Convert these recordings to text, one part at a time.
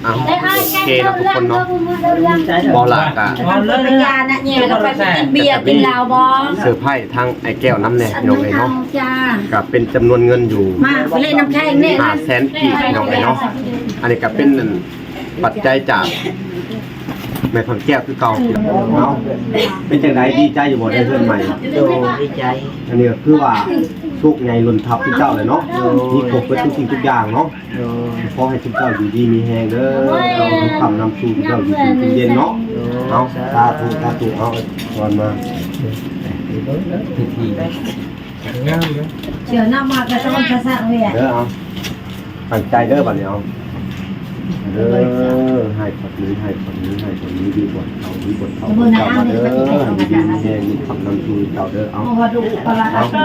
ອ້າວ ໂອເຄເນາະທຸກຄົນເນາະ ບໍ່ຫຼາກະ ເອົາເລີຍ ກິນເບຍ ກິນເຫຼົ້າບໍ່ ເຊີໄພທາງອ້າຍແກ້ວນຳແດ່ພີ່ນ້ອງເອີຍເນາະ ກໍເປັນຈຳນວນເງິນຢູ່ ມາໄປເລ່ນນ້ຳແຂງນີ້ ຫ້າແສນກີບພີ່ນ້ອງເອີຍເນາະ ອັນນີ້ກໍເປັນອັນ ປັດໄຈຈາກແມ່ທອນແກ້ວຄືເກົ່າ. ເອົ້າ ເປັນຈັ່ງໃດ ດີໃຈຢູ່ບໍ່ ໄດ້ເຮືອນໃໝ່? ໂດຍ ດີໃຈ. ອັນນີ້ກໍຄືວ່າໂຊກໃຫຍ່ລົ້ນທັບຄືເຈົ້າແຫຼະເນາະ ໂດຍ ມີຄົບເບິດທຸກສິ່ງທຸກຢ່າງເນາະ ໂດຍ ຂໍໃຫ້ທຸກເຈົ້າຢູ່ດີມີແຮງເດີ ໂດຍ ເອົາຄຳນຳສູ່ເຈົ້າຢູ່ດີກິນເຢັນເນາະ ໂດຍ ເອົາ ສາທຸ ສາທຸ ເອົາ ກ່ອນມາ ພິທີງາມເດີ ເຊື່ອນຳມາກະສອນພາສາເວຍ ເດີ ເອົາ ຕັ້ງໃຈເດີບັດນີ້ ເອົາ ເດີ ໃຫ້ຂອດໜີ ໃຫ້ຂອດໜີ ໃຫ້ຂອດໜີ ດີກວ່າເກົ່າ ດີກວ່າເກົ່າ ເຈົ້າມາເດີ ໃຫ້ຢູ່ດີມີແຮງ ມີຄຳນຳສູ່ເຈົ້າເດີ ເອົາ ເອົາ ໃຫ້ຢູ່ດີມີແຮງ ເ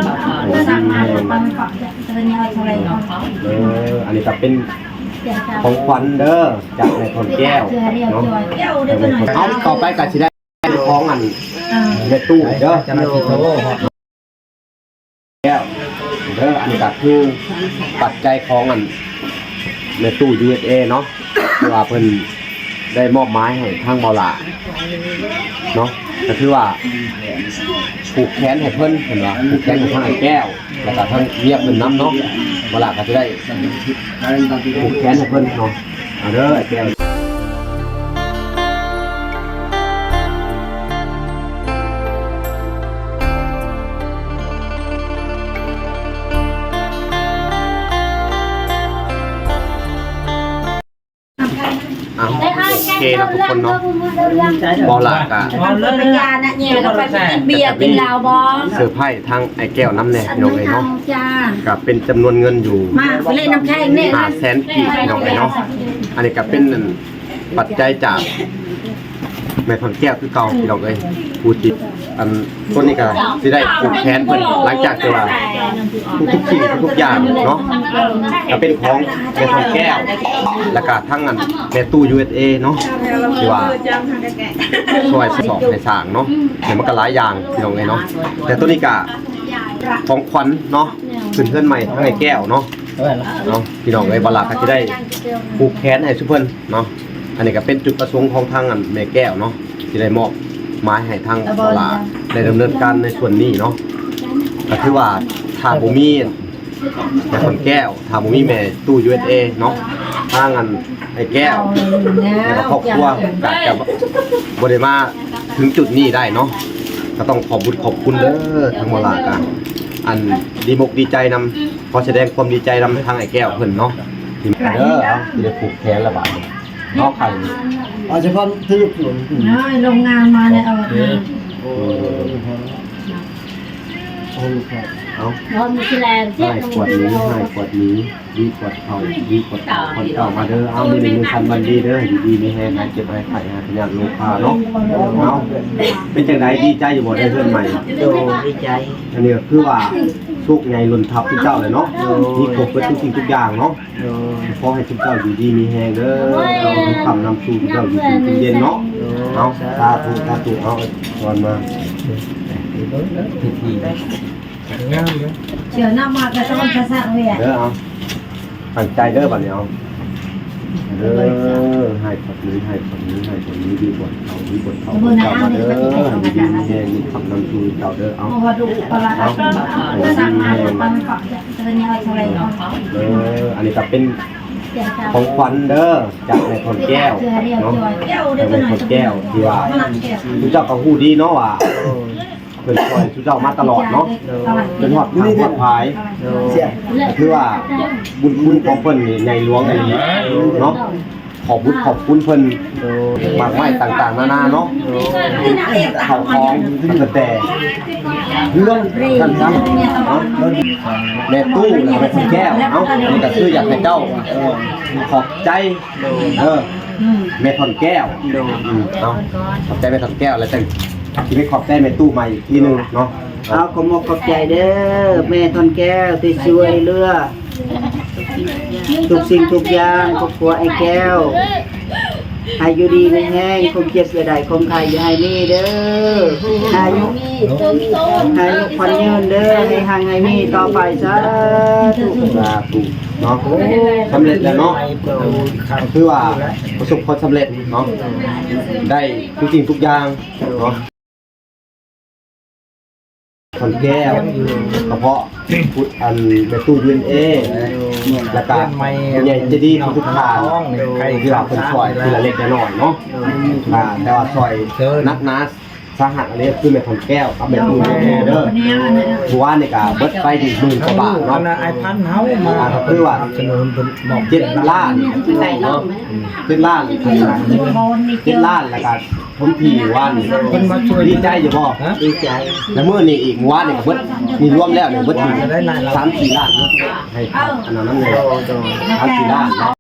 ດີ ອັນນີ້ກໍເປັນຂອງຂວັນເດີ ຈາກແມ່ທອນແກ້ວເນາະ ເອົາ ຕໍ່ໄປກໍຊິໄດ້ຂອງອັນ ເອີ ແມ່ຕູ້ເດີ ແກ້ວ ເດີ ອັນນີ້ກໍຄືປັດໄຈຂອງອັນແມ່ຕູ້ ຢູເອັສເອ ເນາະ ທີ່ວ່າເພິ່ນໄດ້ມອບໝາຍໃຫ້ທາງບ່າວຫຼ້າເນາະ ກໍຄືວ່າຜູກແຂນໃຫ້ເພິ່ນ ເພິ່ນວ່າຜູກແຂນໃຫ້ທາງອ້າຍແກ້ວ ແລ້ວກໍທາງເມຍເພິ່ນນຳເນາະ ບ່າວຫຼ້າກໍຈະໄດ້ຜູກແຂນໃຫ້ເພິ່ນເນາະ. ເອົາເດີອ້າຍແກ້ວ ອ້າວ ໂອເຄເນາະທຸກຄົນເນາະ ບໍ່ຫຼາກະ ເອົາເລີຍ ກິນເບຍ ກິນເຫຼົ້າບໍ່ ເຊີໄພທາງອ້າຍແກ້ວນຳແດ່ພີ່ນ້ອງເອີຍເນາະ ກໍເປັນຈຳນວນເງິນຢູ່ ມາໄປເລ່ນນ້ຳແຂງນີ້ ຫ້າແສນກີບພີ່ນ້ອງເອີຍເນາະ ອັນນີ້ກໍເປັນອັນ ປັດໄຈຈາກແມ່ທອນແກ້ວຄືເກົ່າພີ່ນ້ອງເອີຍ ຜູ້ທີ່ ອັນ ຄົນນີ້ກໍຊິໄດ້ຜູກແຂນເພິ່ນ ຫຼັງຈາກທີ່ວ່າທຸກໆສິ່ງທຸກໆຢ່າງເນາະ ກໍເປັນຂອງແມ່ທອນແກ້ວ ແລ້ວກໍທັງອັນແມ່ຕູ້ ຢູເອັສເອ ເນາະ ທີ່ວ່າຊ່ອຍສອກໃຫ້ສ້າງເນາະ ແຕ່ມັນກໍຫຼາຍຢ່າງພີ່ນ້ອງເອີຍເນາະ ແຕ່ໂຕນີ້ກໍຂອງຂວັນເນາະ ຂຶ້ນເຮືອນໃໝ່ທາງອ້າຍແກ້ວເນາະ ເນາະ ພີ່ນ້ອງເອີຍ ບ່າວຫຼ້າກໍຊິໄດ້ຜູກແຂນໃຫ້ຊຸເພິ່ນເນາະ ອັນນີ້ກໍເປັນຈຸດປະສົງຂອງທາງອັນແມ່ແກ້ວເນາະ ທີ່ໄດ້ມອບໝາຍໃຫ້ທາງບ່າວຫຼ້າໄດ້ດຳເນີນການໃນສ່ວນນີ້ເນາະ ກໍຄືວ່າຖ້າບໍ່ມີແມ່ທອນແກ້ວ ຖ້າບໍ່ມີແມ່ຕູ້ ຢູເອັສເອ ເນາະ ທາງອັນອ້າຍແກ້ວ ແລ້ວກໍຄອບຄົວກໍອາດຈະບໍ່ໄດ້ມາເຖິງຈຸດນີ້ໄດ້ເນາະ ກໍຕ້ອງຂອບບຸນຂອບຄຸນເດີ ທາງບ່າວຫຼ້າກໍອັນດີມົກດີໃຈນຳ ຂໍສະແດງຄວາມດີໃຈນຳທາງອ້າຍແກ້ວເພິ່ນເນາະ ທີ່ເດີ ເອົາ ທີ່ໄດ້ຜູກແຂນລະບາດນີ້ ເອົາໄຂ່ ເອົາສະພາບຖືກ ນ້ອຍລົງງານມາແລ້ວ ເອົາ ເອີ ເອົາ ເອົາ ເອົາ ເອົາ ເອົາ ເອົາ ເອົາ ເອົາ ເອົາ ເອົາ ເອົາ ເອົາ ເອົາ ເອົາ ເອົາ ເອົາ ໃຫ້ກວດໜີ ໃຫ້ກວດໜີ ດີກວດເຂົາ ດີກວດເຂົາ ຄົນເກົ່າມາເດີ ເອົາ ມື້ນີ້ມື້ສັນວັນດີເດີ ຢູ່ດີມີແຮງ ຫາຍເຈັບຫາຍໄຂ້ ຫາຍພະຍາດໂລຄາເນາະ ເອົາ ເປັນຈັ່ງໃດ ດີໃຈຢູ່ບໍ່ ໄດ້ເຮືອນໃໝ່? ໂດຍ ດີໃຈ. ອັນນີ້ກໍຄືວ່າໂຊກໃຫຍ່ລົ້ນທັບຄືເຈົ້າແຫຼະເນາະ ໂດຍ ມີຄົບເບິດທຸກສິ່ງທຸກຢ່າງເນາະ ໂດຍ ຂໍໃຫ້ທຸກເຈົ້າຢູ່ດີມີແຮງເດີ ໂດຍ ເອົາຄຳນຳສູ່ເຈົ້າຢູ່ດີກິນເຢັນເນາະ ໂດຍ ເອົາ ສາທຸ ສາທຸ ເອົາ ກ່ອນມາ ພິທີງາມເດີ ເຊື່ອນຳມາກະສອນພາສາເວຍ ເດີ ເອົາ ຕັ້ງໃຈເດີບັດນີ້ ເອົາ ເດີ ໃຫ້ຂອດໜີ ໃຫ້ຂອດໜີ ໃຫ້ຂອດໜີ ດີກວ່າເກົ່າ ດີກວ່າເກົ່າ ເຈົ້າມາເດີ ໃຫ້ຢູ່ດີມີແຮງ ມີຄຳນຳສູ່ເຈົ້າເດີ ເອົາ ເອົາ ໃຫ້ຢູ່ດີມີແຮງ ເດີ ອັນນີ້ກໍເປັນຂອງຂວັນເດີ ຈາກແມ່ທອນແກ້ວເນາະ ແມ່ທອນແກ້ວ ທີ່ວ່າເຈົ້າກໍຮູ້ດີເນາະວ່າ ເພິ່ນຊ່ອຍສູ່ເຈົ້າມາຕະຫຼອດເນາະ ໂດຍ ຈົນຮອດຂ້າງຮອດພາຍ ໂດຍ ກໍຖືວ່າບຸນຄຸນຂອງເພິ່ນນີ້ໃຫຍ່ຫຼວງອີ່ຫຼີເນາະ ຂອບບຸນຂອບຄຸນເພິ່ນ ໂດຍ ມາກມາຍຕ່າງໆນານາເນາະ ໂດຍ ເຂົ້າຂອງຕັ້ງແຕ່ເຮືອນນັ້ນເນາະ ແມ່ຕູ້ແມ່ທອນແກ້ວເນາະ ນີ້ກໍຄືຢາກໃຫ້ເຈົ້າ ເອີ ຂອບໃຈ ໂດຍ ເອີ ອືມ ແມ່ທອນແກ້ວ ໂດຍ ອືມ ເອົາ ຂອບໃຈແມ່ທອນແກ້ວ ແລ້ວຈັ່ງຊິໄປຂອບໃຈແມ່ຕູ້ໃໝ່ອີກທີໜຶ່ງເນາະ ເອົາ ຂໍຂອບອົກຂອບໃຈເດີ ແມ່ທອນແກ້ວ ທີ່ຊ່ວຍເຫຼືອທຸກສິ່ງທຸກຢ່າງ ຄອບຄົວອ້າຍແກ້ວ ໃຫ້ຢູ່ດີມີແຮງ ຄວາມເຈັບຢ່າໄດ້ ຄວາມໄຂ້ຢ່າໃຫ້ມີເດີ ອາຍຸ ອາຍຸຂວັນຍືນເດີ ໃຫ້ຮັ່ງໃຫ້ມີຕໍ່ໄປ ສາທຸ ສາທຸ. ເນາະ ສຳເລັດແລ້ວເນາະ ກໍຄືວ່າປະສົບຄວາມສຳເລັດເນາະ ໄດ້ທຸກສິ່ງທຸກຢ່າງເນາະ ຄອນແກ້ວ ກະເພາະ ອັນແມ່ຕູ້ ຢູເອັນເອ ແລ້ວກະຜູ້ໃຫຍ່ໃຈດີທຸກໆທ່ານ ທີ່ວ່າເພິ່ນຊ່ອຍຄົນລະເລັກລະນ້ອຍເນາະ ອ່າ ແຕ່ວ່າຊ່ອຍໜັກໜາ ສາຫັດອັນນີ້ຄືແມ່ຂອນແກ້ວກັບແມ່ຕູ້ເດີ ເມື່ອວານນີ້ກະເບິດໄປອີກໝື່ນກວ່າບາດເນາະ ອ່າ ກໍຄືວ່າເຈັດລ້ານເນາະ ເຈັດລ້ານ ເຈັດລ້ານ ແລ້ວກະຄົນທີ່ວ່ານີ້ດີໃຈຢູ່ບໍ່? ດີໃຈ ແລ້ວມື້ນີ້ອີກ ເມື່ອວານນີ້ກະເບິດ ນີ້ລວມແລ້ວນີ້ເບິດຢູ່ສາມສີ່ລ້ານເນາະ ໃຫ້ອັນນັ້ນນຳແດ່ ສາມສີ່ລ້ານເນາະ.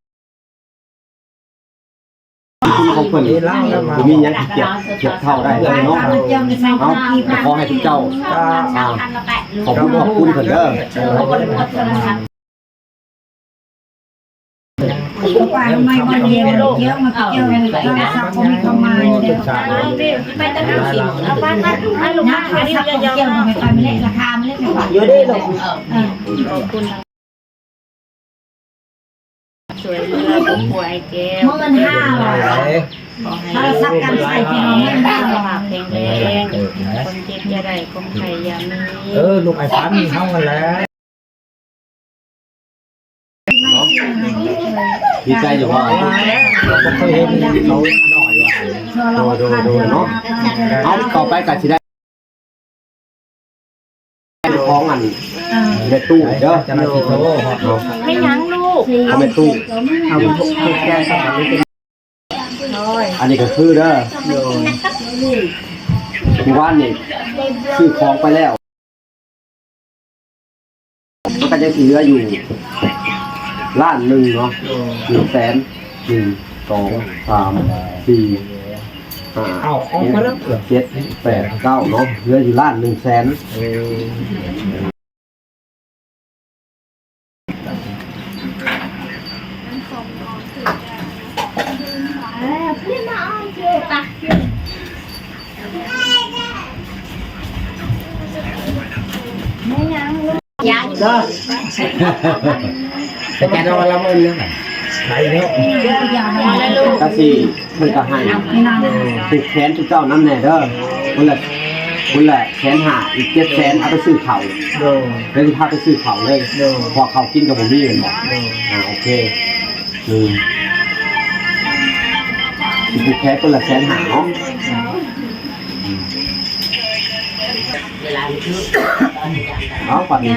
ຂອບຄຸນຂອງເພິ່ນ ບໍ່ມີຫຍັງທີ່ທຽບ ທຽບເທົ່າໄດ້ເລີຍເນາະ ເອົາ ຂໍໃຫ້ທຸກເຈົ້າ ອ່າ ຂອບຄຸນ ຂອບຄຸນເພິ່ນເດີ ໄປແຕ່ນ້ຳສິນ ເອົາໄປ ໄປລູກ ໄປເລີຍ ລາຄາມັນເລີຍ ຢູ່ເດ້ລູກ ເອີ ຂອບຄຸນ. ຊ່ວຍເຫຼືອຄອບຄົວອ້າຍແກ້ວ ໝື່ນຫ້າຮ້ອຍ ຂໍໃຫ້ ໂທລະສັບການໃຊ້ພີ່ນ້ອງ ໝື່ນຫ້າຮ້ອຍ ສຸຂະພາບແຂງແຮງ ຄວາມເຈັບຢ່າໄດ້ ຄວາມໄຂ້ຢ່າມີ ເອີ ລູກອ້າຍພັນເຮົາຫັ້ນແຫຼະ ດີໃຈຢູ່ບໍ່? ບໍ່ເຄີຍເຫັນເຂົານ້ອຍວ່າ ໂດຍ ໂດຍ ໂດຍເນາະ ເອົາ ຕໍ່ໄປກະຊິໄດ້ ຂອງອັນແມ່ຕູ້ເດີ ເຈົ້າໜ້າທີ່ໂທຮອດເນາະ ແມ່ນຫຍັງລູກ? ຂອງແມ່ຕູ້ ອັນນີ້ກະຄືເດີ ເມື່ອວານນີ້ຊື້ຂອງໄປແລ້ວ ມັນກະຍັງຊິເຫຼືອຢູ່ລ້ານໜຶ່ງເນາະ ໜຶ່ງແສນ ໜຶ່ງ ສອງ ສາມ ສີ່ ຫ້າ ຫົກ ເຈັດ ແປດ ເກົ້າເນາະ ເຫຼືອຢູ່ລ້ານໜຶ່ງແສນ ເອີ ກະຊິ ເພິ່ນກະໃຫ້ ຜູກແຂນທຸກເຈົ້ານຳແດ່ເດີ ຄົນລະ ຄົນລະແສນຫ້າ ອີກເຈັດແສນ ເອົາໄປຊື້ເຂົ້າ ໂດຍ ແລ້ວຊິພາໄປຊື້ເຂົ້າເລີຍ ໂດຍ ເພາະເຂົ້າກິນກະບໍ່ມີແມ່ນບໍ່? ໂດຍ ອ່າ ໂອເຄ ໜຶ່ງ ຜູກແຂນຄົນລະແສນຫ້າເນາະ ເອົາ ບັດນີ້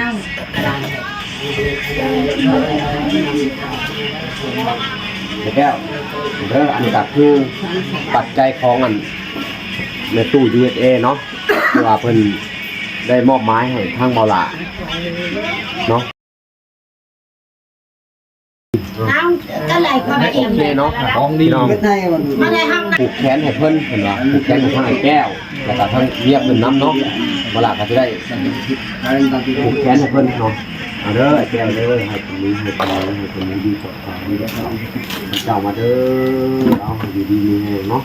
ແລ້ວ ເດີ ອັນນີ້ກະຄືປັດໄຈຂອງອັນແມ່ຕູ້ ຢູເອັສເອ ເນາະ ທີ່ວ່າເພິ່ນໄດ້ມອບໝາຍໃຫ້ທາງບ່າວຫຼ້າເນາະ. ເອົາ ກະໄດ້ຄວາມ ໂອເຄເນາະ ຂອງດີ ພີ່ນ້ອງ ມາໄດ້ຮັບ ຜູກແຂນໃຫ້ເພິ່ນ ເພິ່ນວ່າຜູກແຂນໃຫ້ທາງອ້າຍແກ້ວ ແລ້ວກະທາງເມຍເພິ່ນນຳເນາະ ບ່າວຫຼ້າກະຊິໄດ້ຜູກແຂນໃຫ້ເພິ່ນເນາະ ເອົາເດີ ອ້າຍແກ້ວເດີ ໃຫ້ເພິ່ນມີ ໃຫ້ເພິ່ນມີ ໃຫ້ເພິ່ນມີດີປອດໄພ ເຈົ້າມາເດີ ເອົາ ຢູ່ດີມີແຮງເນາະ.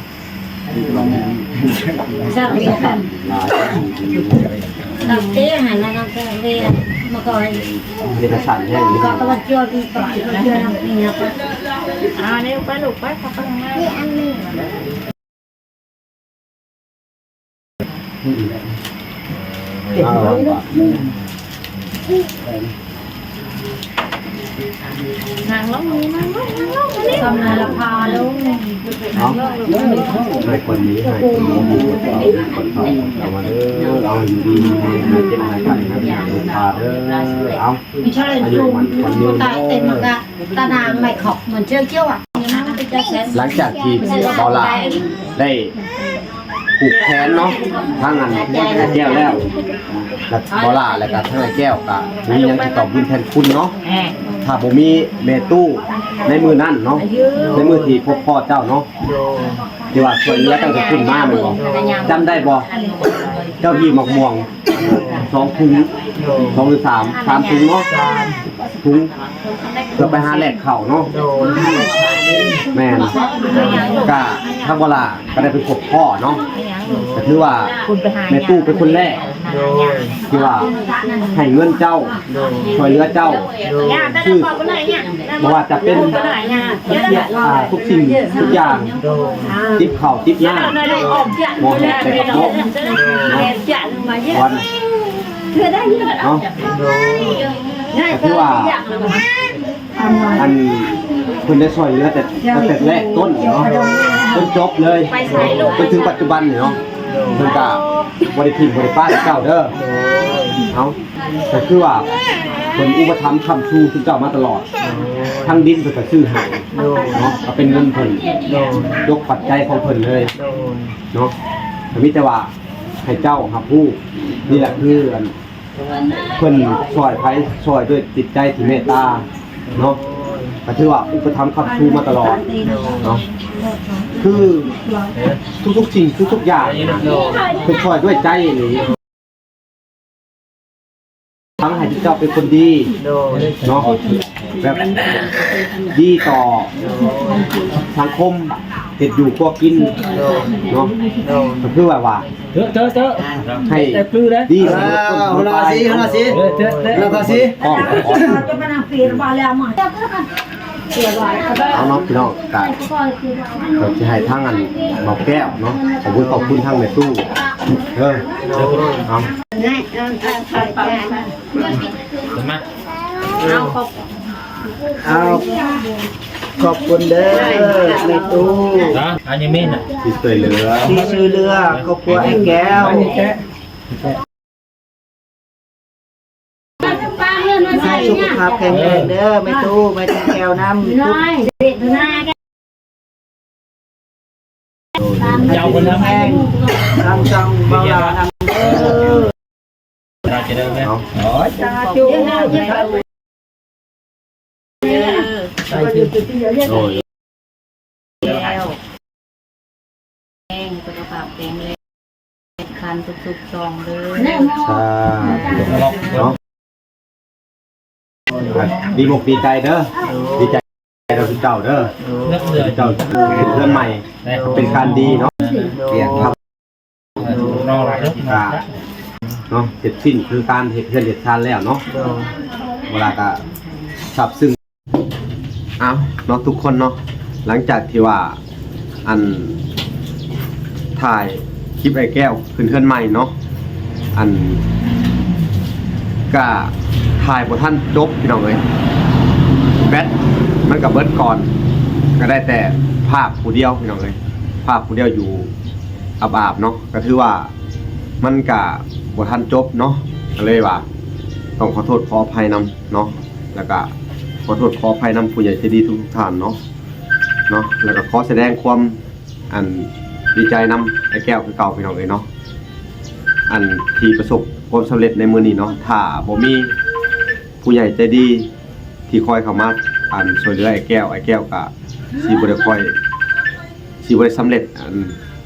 ເອກະສັນແຮງນີ້ ອ່າ ເນວໄປລູກໄປ ເຂົ້າໄປຂ້າງໃນ ນັ່ງລົງນີ້ ນັ່ງລົງ ນັ່ງລົງ ອັນນີ້ ກຳລັງລະພາລົງ ເອົາ ໃຫ້ຄົນນີ້ ໃຫ້ຄົນນີ້ ເອົາ ເອົາ ເອົາ ເອົາ ເອົາ ເອົາ ຢູ່ດີມີແຮງ ໃຫ້ເຈັບໃຫ້ໄຂ້ ໃຫ້ມີໂຊກພາເດີ ເອົາ ອາຍຸໝັ້ນຂວັນຍືນເດີ. ຕານາງໄມ້ຂອກ ເໝືອນເຊື້ອຂຽວອະ. ຫຼັງຈາກທີ່ບ່າວຫຼ້າໄດ້ຜູກແຂນເນາະ ທາງອັນອ້າຍແກ້ວແລ້ວ ແລ້ວບ່າວຫຼ້າ ແລ້ວກະທາງອ້າຍແກ້ວກະບໍ່ມີຫຍັງຊິຕອບບຸນແທນຄຸນເນາະ. ຖ້າບໍ່ມີແມ່ຕູ້ໃນມື້ນັ້ນເນາະ ໃນມື້ທີ່ພົບພໍ້ເຈົ້າເນາະ ທີ່ວ່າຊ່ວຍເຫຼືອຕັ້ງແຕ່ພຸ້ນມາແມ່ນບໍ່? ຈຳໄດ້ບໍ່? ເຈົ້າຫິ້ວໝາກມ່ວງ ສອງຖົງ ສອງຫຼືສາມ ສາມຖົງເນາະ ຖົງ ເພື່ອໄປຫາແລກເຂົ້າເນາະ. ໂດຍ ແມ່ນ ກະ ທາງບໍ່ຫຼ້າກໍໄດ້ໄປພົບພໍ້ເນາະ ກໍຖືວ່າແມ່ຕູ້ເປັນຄົນແລກ ໂດຍ ທີ່ວ່າໃຫ້ເງິນເຈົ້າ ໂດຍ ຊ່ວຍເຫຼືອເຈົ້າ ໂດຍ ຄືບໍ່ວ່າຈະເປັນທຸກສິ່ງ ອ່າ ທຸກສິ່ງທຸກຢ່າງ ໂດຍ ຕິບເຂົ້າຕິບນ້ຳ ບໍ່ແຫ້ງໃສ່ກະເປາະເນາະ ວັນເນາະ ໂດຍ ກໍຖືວ່າ ອັນເພິ່ນໄດ້ຊ່ວຍເຫຼືອແຕ່ ຕັ້ງແຕ່ແລກຕົ້ນເນາະ ຈົນຈົບເລີຍ ຈົນເຖິງປັດຈຸບັນນີ້ເນາະ ເພິ່ນກະບໍ່ໄດ້ຖິ້ມບໍ່ໄດ້ປະເຈົ້າເດີ ເອົາ ກໍຄືວ່າເພິ່ນອຸປະຖຳຄ້ຳຊູເຈົ້າມາຕະຫຼອດ ທັງດິນເພິ່ນກະຊື້ໃຫ້ເນາະ ກໍເປັນເງິນເພິ່ນ ໂດຍ ຍົກປັດໄຈຂອງເພິ່ນເລີຍ ໂດຍ ເນາະ ກໍມີແຕ່ວ່າໃຫ້ເຈົ້າຮັບຮູ້ ນີ້ແຫຼະຄືອັນ ເພິ່ນຊ່ອຍໃຜ ຊ່ອຍດ້ວຍຈິດໃຈທີ່ເມດຕາເນາະ ກໍຖືວ່າອຸປະຖຳຄ້ຳຊູມາຕະຫຼອດເນາະ ຄືທຸກໆສິ່ງທຸກໆຢ່າງນະ ເພິ່ນຊ່ອຍດ້ວຍໃຈອີ່ຫຼີ ທັງໃຫ້ເຈົ້າເປັນຄົນດີ ໂດຍ ເນາະ ແບບດີຕໍ່ສັງຄົມ ເຮັດຢູ່ຄົວກິນ ໂດຍ ເນາະ ໂດຍ ກໍຄືແບບວ່າ ເຕີເຕີເຕີ ໃຫ້ດີ ອ່າ ຫົວໜ້າສີ ຫົວໜ້າສີ ເອີ ເຕີເຕີ ຫົວໜ້າສີ ເອົາເນາະພີ່ນ້ອງ ກະ ກໍຊິໃຫ້ທາງອັນບ່າວແກ້ວເນາະ ຂອບຄຸນ ຂອບຄຸນທາງແມ່ຕູ້ເດີ ເອົາ ເອົາ ຂອບ ເອົາ ຂອບຄຸນເດີແມ່ຕູ້ ນະ ອັນນີ້ແມ່ນນະ ທີ່ຊ່ວຍເຫຼືອ ທີ່ຊ່ວຍເຫຼືອຄອບຄົວອ້າຍແກ້ວ ໃຫ້ສຸຂະພາບແຂງແຮງເດີແມ່ຕູ້ ແມ່ຕູ້ແກ້ວນຳ ເຈົ້າຄົນນຳແຮງ ນຳຊ່ອງເບົາຫຼ້ານຳເດີ ເອົາ ໂອ້ຍ ສາທຸ ໂດຍ ແຮງ ສຸຂະພາບແຂງແຮງ ຄັນທຸກໆຊ່ອງເດີ ສາທຸເນາະ ດີອົກດີໃຈເດີ ດີໃຈນຳເຈົ້າເດີ ເຈົ້າເຮັດເຮືອນໃໝ່ ເປັນການດີເນາະ ເປັນ ເນາະ ເຮັດສິ້ນຄືການເຮັດເຮືອນເຮັດຊານແລ້ວເນາະ ໂດຍ ເວລາກໍຊາບຊຶ້ງ ເອົາເນາະ ທຸກຄົນເນາະ ຫຼັງຈາກທີ່ວ່າ ອັນ ຖ່າຍຄລິບອ້າຍແກ້ວຂຶ້ນເຮືອນໃໝ່ເນາະ ອັນ ກະຖ່າຍບໍ່ທັນຈົບພີ່ນ້ອງເອີຍ ແບັດມັນກະເບິດກ່ອນ ກະໄດ້ແຕ່ພາກຜູ້ດຽວພີ່ນ້ອງເອີຍ ພາກຜູ້ດຽວຢູ່ອາບໆເນາະ ກະຖືວ່າມັນກະບໍ່ທັນຈົບເນາະ ກະເລີຍວ່າຕ້ອງຂໍໂທດຂໍອະໄພນຳເນາະ ແລ້ວກະຂໍໂທດຂໍອະໄພນຳຜູ້ໃຫຍ່ໃຈດີທຸກໆທ່ານເນາະ ເນາະ ແລ້ວກະຂໍສະແດງຄວາມ ອັນ ດີໃຈນຳອ້າຍແກ້ວຄືເກົ່າພີ່ນ້ອງເອີຍເນາະ ອັນທີ່ປະສົບຄວາມສຳເລັດໃນມື້ນີ້ເນາະ ຖ້າບໍ່ມີຜູ້ໃຫຍ່ໃຈດີທີ່ຄອຍເຂົ້າມາ ອັນ ຊ່ວຍເຫຼືອອ້າຍແກ້ວ ອ້າຍແກ້ວກະຊິບໍ່ໄດ້ຄ່ອຍ ຊິບໍ່ໄດ້ສຳເລັດ ອັນ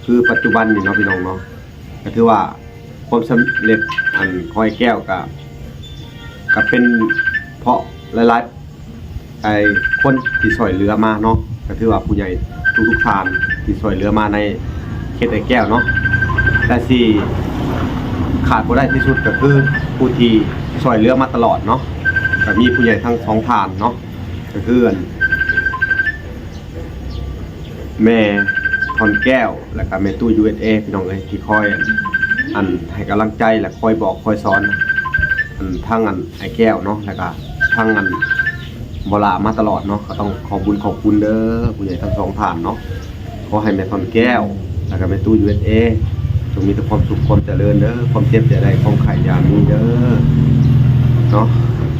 ຄືປັດຈຸບັນນີ້ເນາະພີ່ນ້ອງເນາະ ກະຖືວ່າຄວາມສຳເລັດ ອັນ ຂອງອ້າຍແກ້ວກະ ກະເປັນເພາະຫຼາຍໆ ໄອ້ຄົນທີ່ຊ່ວຍເຫຼືອມາເນາະ ກໍຖືວ່າຜູ້ໃຫຍ່ທຸກໆທ່ານທີ່ຊ່ວຍເຫຼືອມາໃນເຂດອ້າຍແກ້ວເນາະ ແຕ່ທີ່ຂາດບໍ່ໄດ້ທີ່ສຸດກໍຄືຜູ້ທີ່ຊ່ວຍເຫຼືອມາຕະຫຼອດເນາະ ກໍມີຜູ້ໃຫຍ່ທັງສອງທ່ານເນາະ ກໍຄືອັນ ແມ່ທອນແກ້ວ ແລ້ວກະແມ່ຕູ້ ຢູເອສເອ ພີ່ນ້ອງເອີຍ ທີ່ຄອຍ ອັນ ໃຫ້ກຳລັງໃຈ ແລະ ຄອຍບອກຄອຍສອນ ອັນ ທັງ ອັນ ອ້າຍແກ້ວເນາະ ແລ້ວກະທັງ ອັນ ບໍ່ຫຼ້າມາຕະຫຼອດເນາະ ກໍຕ້ອງຂອບບຸນຂອບຄຸນເດີ ຜູ້ໃຫຍ່ທັງສອງທ່ານເນາະ ຂໍໃຫ້ແມ່ທອນແກ້ວ ແລ້ວກະແມ່ຕູ້ ຢູເອສເອ ຈົ່ງມີແຕ່ຄວາມສຸກຄວາມຈະເລີນເດີ ຄວາມເຈັບຢ່າໄດ້ ຄວາມໄຂ້ຢ່າມີເດີເນາະ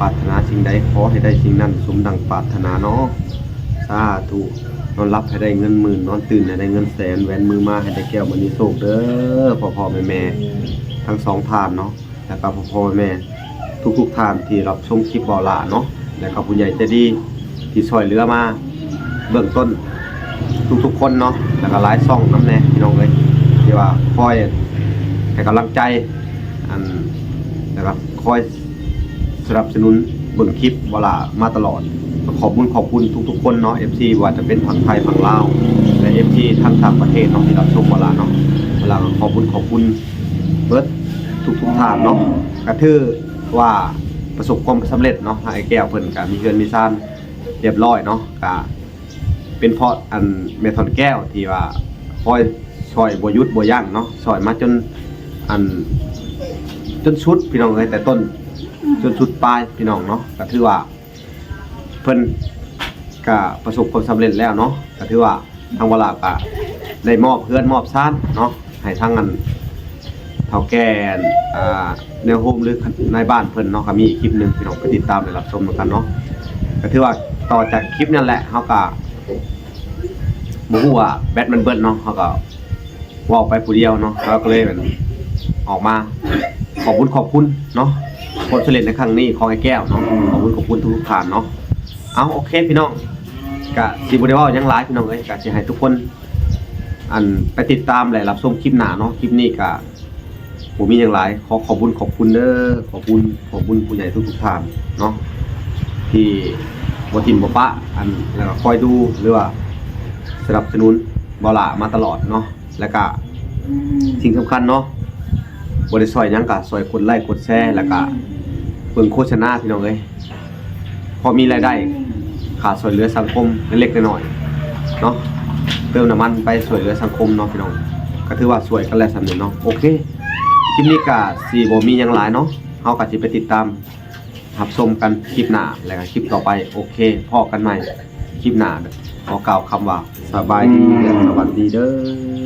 ປາດຖະໜາສິ່ງໃດ ຂໍໃຫ້ໄດ້ສິ່ງນັ້ນ ສົມດັ່ງປາດຖະໜາເນາະ ສາທຸ ນອນຫຼັບໃຫ້ໄດ້ເງິນໝື່ນ ນອນຕື່ນໃຫ້ໄດ້ເງິນແສນ ແຫວນມືມາໃຫ້ໄດ້ແກ້ວມະນີໂຊກເດີ ພໍ່ໆແມ່ໆທັງສອງທ່ານເນາະ ແລ້ວກໍພໍ່ໆແມ່ໆທຸກໆທ່ານທີ່ຮັບຊົມຄລິບເບົາຫຼ້າເນາະ ແລ້ວກໍຜູ້ໃຫຍ່ໃຈດີທີ່ຊ່ວຍເຫຼືອມາເບື້ອງຕົ້ນທຸກໆຄົນເນາະ ແລ້ວກໍຫຼາຍຊ່ອງນຳແດ່ພີ່ນ້ອງເອີຍ ທີ່ວ່າຄອຍໃຫ້ກຳລັງໃຈ ອັນ ແລ້ວກໍຄອຍ ສະໜັບສະໜູນເບິ່ງຄລິບເບົາຫຼ້າມາຕະຫຼອດ ຂອບບຸນຂອບຄຸນທຸກໆຄົນເນາະ ເອັຟຊີ ບໍ່ວ່າຈະເປັນຝັ່ງໄທຝັ່ງລາວ ແລະ ເອັຟຊີ ທັງຕ່າງປະເທດເນາະ ທີ່ຮັບຊົມເວລາເນາະ ເວລາກໍຂອບບຸນຂອບຄຸນເບິດທຸກໆທ່ານເນາະ ກໍຖືວ່າປະສົບຄວາມສຳເລັດເນາະ ທາງອ້າຍແກ້ວເພິ່ນກໍມີເຮືອນມີຊານຮຽບຮ້ອຍເນາະ ກໍເປັນເພາະອັນແມ່ທ່ອນແກ້ວທີ່ວ່າຄອຍຊ່ອຍບໍ່ຢຸດບໍ່ຢັ້ງເນາະ ຊ່ອຍມາຈົນອັນ ຈົນສຸດພີ່ນ້ອງເອີຍ ແຕ່ຕົ້ນຈົນສຸດປາຍພີ່ນ້ອງເນາະ ກໍຖືວ່າ ເພິ່ນກະປະສົບຄວາມສຳເລັດແລ້ວເນາະ ກະຖືວ່າທາງບ່າວຫຼ້າກະໄດ້ມອບເຮືອນມອບຊານເນາະ ໃຫ້ທາງອັນເຖົ້າແກ່ອັນ ອ່າ ແນວໂຮມ ຫຼື ນາຍບ້ານເພິ່ນເນາະ ກະມີອີກຄລິບໜຶ່ງ ພີ່ນ້ອງໄປຕິດຕາມ ແລະ ຮັບຊົມນຳກັນເນາະ ກະຖືວ່າຕໍ່ຈາກຄລິບນັ້ນແຫຼະ ເຮົາກະບໍ່ຮູ້ວ່າແບັດມັນເບິດເນາະ ເຮົາກະ ເວົ້າໄປຜູ້ດຽວເນາະ ເຮົາກໍເລີຍແບບອອກມາຂອບບຸນຂອບຄຸນເນາະ ຄວາມສຳເລັດໃນຄັ້ງນີ້ຂອງອ້າຍແກ້ວເນາະ ຂອບຄຸນຂອບຄຸນທຸກໆທ່ານເນາະ ເອົາ ໂອເຄພີ່ນ້ອງ ກະຊິບໍ່ໄດ້ເວົ້າຫຍັງຫຼາຍພີ່ນ້ອງເອີຍ ກະຊິໃຫ້ທຸກຄົນ ອັນ ໄປຕິດຕາມ ແລະ ຮັບຊົມຄລິບໜ້າເນາະ ຄລິບນີ້ກະບໍ່ມີຫຍັງຫຼາຍ ຂໍຂອບບຸນຂອບຄຸນເດີ ຂອບຄຸນ ຂອບຄຸນຜູ້ໃຫຍ່ທຸກໆທ່ານເນາະ ທີ່ບໍ່ຖິ້ມບໍ່ປະ ອັນ ແລ້ວກໍຄອຍດູ ຫຼືວ່າສະໜັບສະໜູນບ່າວຫຼ້າມາຕະຫຼອດເນາະ ແລ້ວກະສິ່ງສຳຄັນເນາະ ບໍ່ໄດ້ຊ່ອຍຫຍັງກະຊ່ອຍກົດໄລ້ກົດແຊ ແລ້ວກະເບິ່ງໂຄສະນາພີ່ນ້ອງເອີຍ ພໍມີລາຍໄດ້ ຄ່າຊ່ວຍເຫຼືອສັງຄົມເລັກໆນ້ອຍໆເນາະ ເຕີມນ້ຳມັນໄປຊ່ວຍເຫຼືອສັງຄົມເນາະພີ່ນ້ອງ ກະຖືວ່າຊ່ວຍກັນແລ້ວສ່ຳນີ້ເນາະ ໂອເຄ ຄລິບນີ້ກະຊິບໍ່ມີຫຍັງຫຼາຍເນາະ ເຮົາກະຊິໄປຕິດຕາມ ຮັບຊົມກັນຄລິບໜ້າ ແລະ ກະຄລິບຕໍ່ໄປ ໂອເຄ ພໍ້ກັນໃໝ່ຄລິບໜ້າ ຂໍກ່າວຄຳວ່າ ສະບາຍດີ ແລະ ສະຫວັດດີເດີ.